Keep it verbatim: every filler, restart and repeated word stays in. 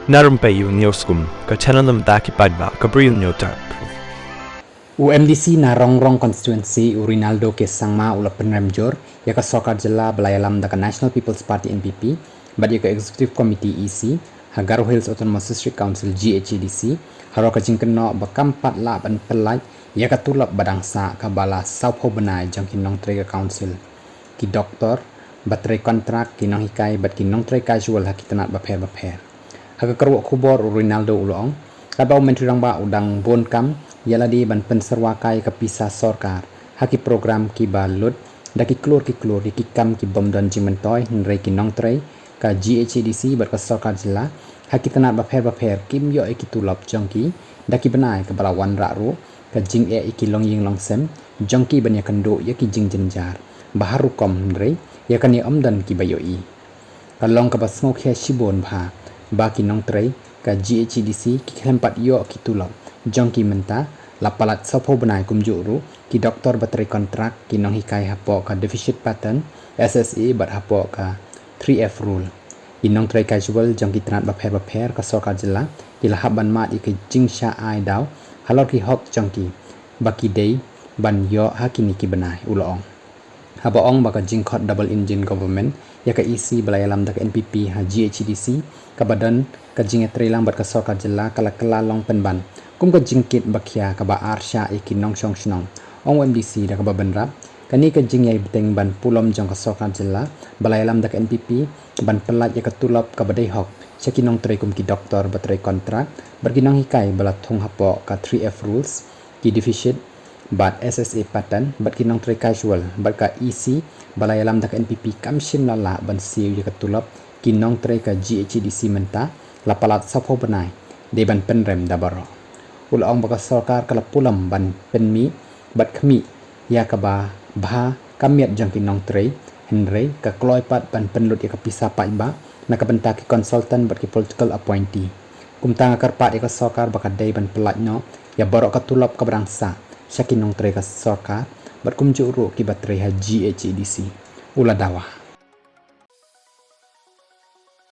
Na rympei u News Kum, ka channel na bynta ki paidbah ka Bri u News Tap. U M D C na Rongrong constituency u Rinaldo K Sangma u la pynrem jur ïa ka sorkar jylla ba la ïalam da ka National People's Party N P P bad ïa ka Executive Committee E C ha Garo Hills Autonomous District Council G H A D C, halor ka jingkynnoh ba kam pat lah ban pyllait ïa ka tulop ba dang sah kaba la sawphew bnai jong ki nongtrei ka council, ki doktor ba trei kontrak, ki nonghikai bad ki nongtrei casual ha ki tnat bapher bapher. Ha ka kyrwoh khubor u Rinaldo u la ong, katba u Myntri Rangbah u dang bun kam ïa lade ban pynsyrwa kai ka pisa sorkar ha ki program kiba lut da ki klur ki klur ïa ki kam ki bym don jingmyntoi, hynrei ki nongtrei ka G H A D C bad ka sorkar jylla ha ki tnat bapher bapher kim ïoh ïa ki tulop jong ki da ki bnai, kaba la wanrah ruh ka jingeh ïa ki longïing longsem jong ki ban ïakynduh ïa ki jingjynjar ba har rukom, hynrei ïa kane ym don kiba ïohi. Ka long kaba sngewkhia shibun bha ba ki nongtrei ka G H A D C ki khlem pat ïoh ki tulop jong ki mynta la palat sawphew bnai, kumjuh ruh ki doktor ba trei kontrak, ki nonghikai hapoh ka deficit pattern, S S A bad hapoh ka three F rule. Ki nongtrei casual jong ki tnat bapher bapher ka sorkar jylla ki la hap ban mad ïa ka jingshah ai daw halor ki hok jong ki ba ki dei ban ïoh ha kine ki bnai, u la ong. Haba ong ba ka jingkhot double engine government ïa ka E C ba la ïalam da ka N P P ha G H A D C, kaba don ka jingïatreilang bad ka sorkar jylla ka la kylla long pynban kum ka jingkit ba khia kaba arshah ïa ki nongshong shnong, ong u M D C da kaba bynrap, kane ka jingïai bteng ban pulom jong ka sorkar jylla ba la ïalam da ka N P P ban pyllait ïa ka tulop kaba dei hok sha ki nongtrei kum ki doktor ba trei kontrak bad ki nonghikai ba la thung hapoh ka three F rules, ki deficit bad S S A pattern bad ki nongtrei casual bad ka E C ba la ïalam da ka N P P kam shym la lah ban siew ïa ka tulop ki nongtrei ka G H A D C mynta la palat sawphew bnai dei ban pynrem da baroh. U la ong ba ka sorkar ka la pulom ban pynmih bad khmih ïa kaba bha ka miat jong ki nongtrei, hynrei ka kloi pat ban pynlut ïa ka pisa paidbah na ka bynta ki consultant bad ki political appointee. Kumta nga kyrpad ïa ka sorkar ba ka dei ban pyllait noh ïa baroh ka tulop kaba dang sah sha ki nongtrei ka sorkar bad kumjuh ruh kiba trei ha G H A D C, u la dawa.